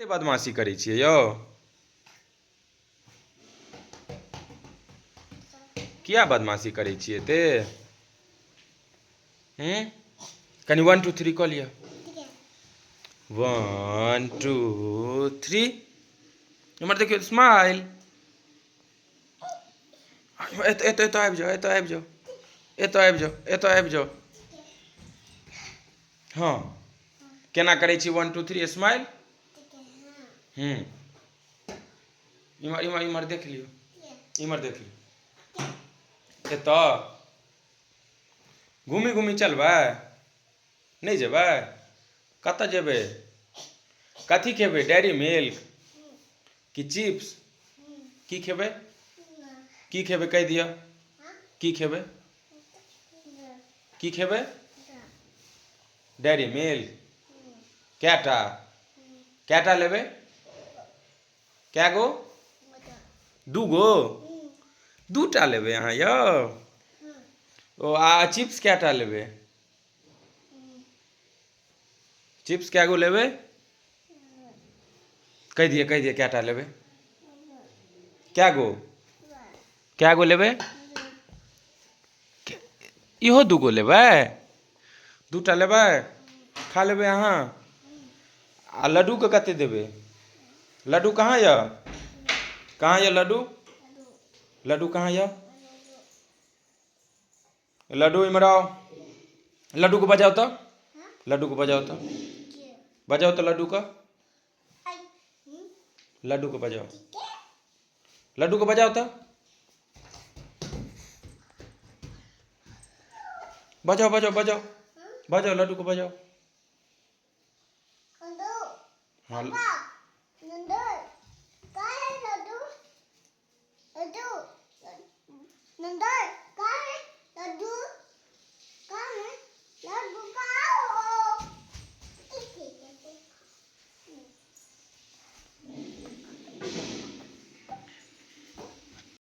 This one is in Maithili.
कते बदमाशी करै छियै यौ? किया बदमाशी करै छियै एते? हूँ, कनि 1 2 3 कऽ लिअ। 1 2 3। इम्हर देखियौ, स्माइल। एतऽ एतऽ एतऽ आबि जाउ, एतऽ आबि जाउ, एतऽ आबि जाउ, एतऽ आबि जाउ। हँ, केना करै छी 1 2 3 स्माइल? हूँ, इम्हर इम्हर इम्हर देख लियौ, इम्हर देख लियौ। एतऽ घूमी घूमी चलबै? नहि जेबै? कतऽ जेबै? कथी खेबै? डेयरी मिल्क कि चिप्स? की खेबै? की खेबै, कहि दिअ। की खेबै? की खेबै? डेयरी मिल्क कएटा? कएटा लेबै? कए गो? दू गो? दूटा लेबै अहाँ यौ? ओ, आ चिप्स कएटा लेबै? चिप्स कए गो लेबै, कहि दिअ, कहि दिअ, कएटा लेबै? कए गो? कए गो लेबै? इहो दू गो लेबै? दूटा लेबै? खा लेबै अहाँ? आ लड्डूके कते देबै? लड्डू कहाँ यऽ? कहाँ यऽ लड्डू? लड्डू कहाँ यऽ? लड्डू, इम्हर आउ। लड्डूके बजाउ तऽ, लड्डूके बजाउ तऽ, बजाउ तऽ लड्डूके, लड्डूके बजाउ, लड्डूके बजाउ तऽ। बजाउ, बजाउ, बजाउ, बजाउ, लड्डूके बजाउ। हँ।